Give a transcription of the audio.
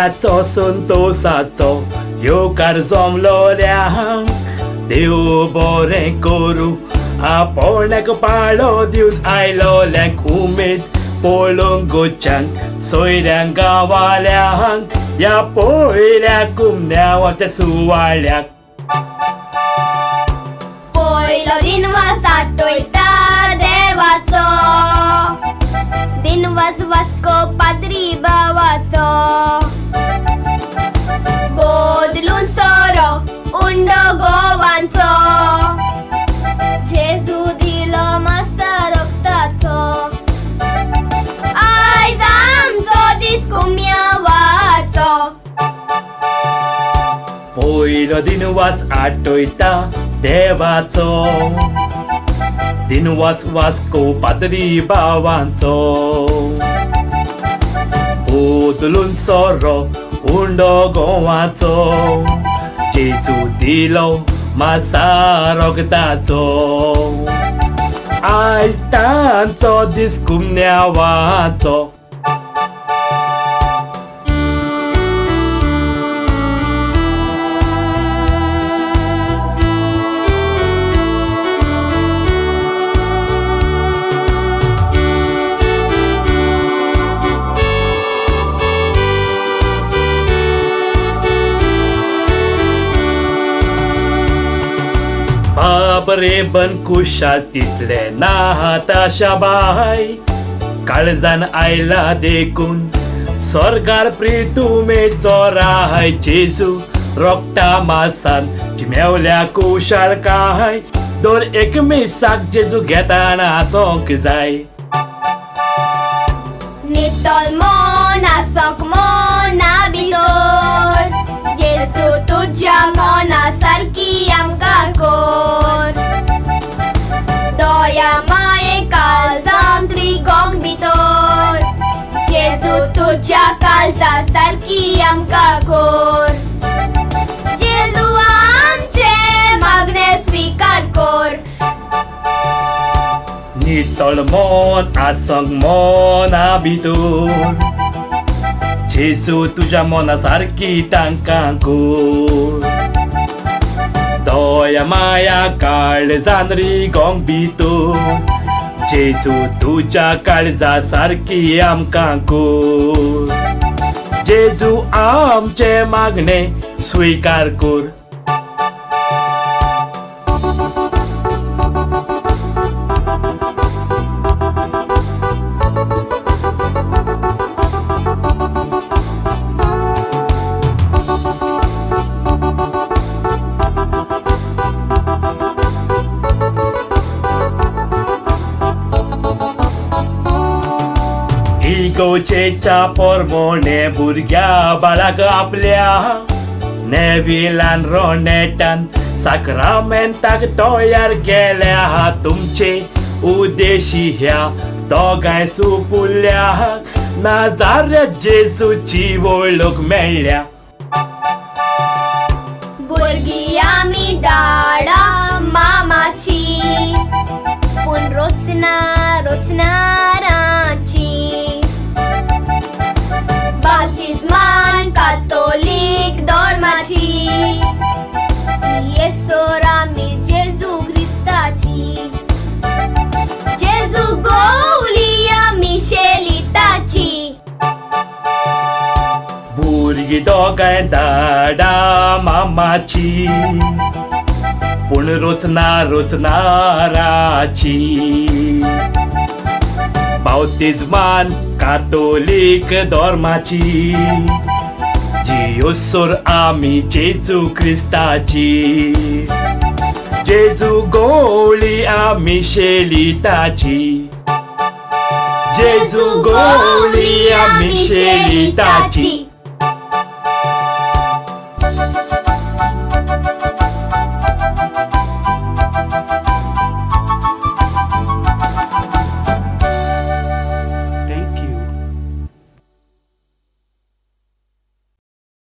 सुवाळ्याचो संतोसाचो येवकार जमलोल्यांक देव बरें करूं आपोवण्याक पाळो दिवन आयलोल्यांक उमेद पळोवंक गोच्यांक सोयऱ्यांक गांवाल्यांक ह्या पयल्या कुमन्यावाच्या सुवाळ्याक. पयलो दिनवास आठयता देवाचो, दिनवास वास्को पाद्री भावाचो, बदलून सोरो उंडो गोवांचो, जेजू दिलो मासा रक्ताचो, आयज आमचो दीस कुमयावाचो. पयलो दिनवास आठयता देवाचो, दिनवास वास्को पाद्री भावांचो, बदलून सोरो उंडो गोवाचो, जेजू दिलो मासा रगताचो, आयज तांचो दीस कुमन्यावाचो. बाबरे बन कुशाल तितले नाताशा बाय, काळजान आयला देखून स्वर्गार प्रितुमेचो राय, जेजू रोगटा मासान जिमेवल्या कुशाल काय, दर एक मिसाक जेजू घेताना आसोंक जाय. नितळ मन आसोंक मना भितर, जेजू तुज्या मना सारकी आमकां कर, दया माये काळजांत रिगोंक भितर, जेजू तुज्या काळजा सारकी आमकां कर, जेजू आमचें मागणें स्विकार कर. नितळ मन आसोंक मना भितर, जेजू तुज्या मना सारकी तांकां कर, दया माया काळजान रिगोंक भितर, जेजू तुज्या काळजा सारकी आमकां कर, जेजू आमचें मागणें स्विकार कर. इगोचेच्या पोरमोणे भुरग्या बाळाक आपल्या नेविलान रोनेटान साक्रामेंताक तयार केल्या, तुमचे उद्देशी ह्या दोगांय सुपुल्ल्या नाजाऱ्या जेजूची वळख मेळ्ळ्या. भुरगीं आमी डाडा मामाची, पूण रोचना रोचनारांची, बाप्तिस्मान कातोलीक धर्माची, येसोर आमी जेजू क्रिस्ताची, जेजू गोवली आमी शेलिताची. भुरगीं दोगांय दाडा मामाची, पूण रोचना रोचनाराची, बाप्तिस्मान कातोलीक धर्माची, जियोसोर आमी जेजू क्रिस्ताची, जेजू गोवली आमी शेलिताची, जेजू गोवली आमी शेलिताची.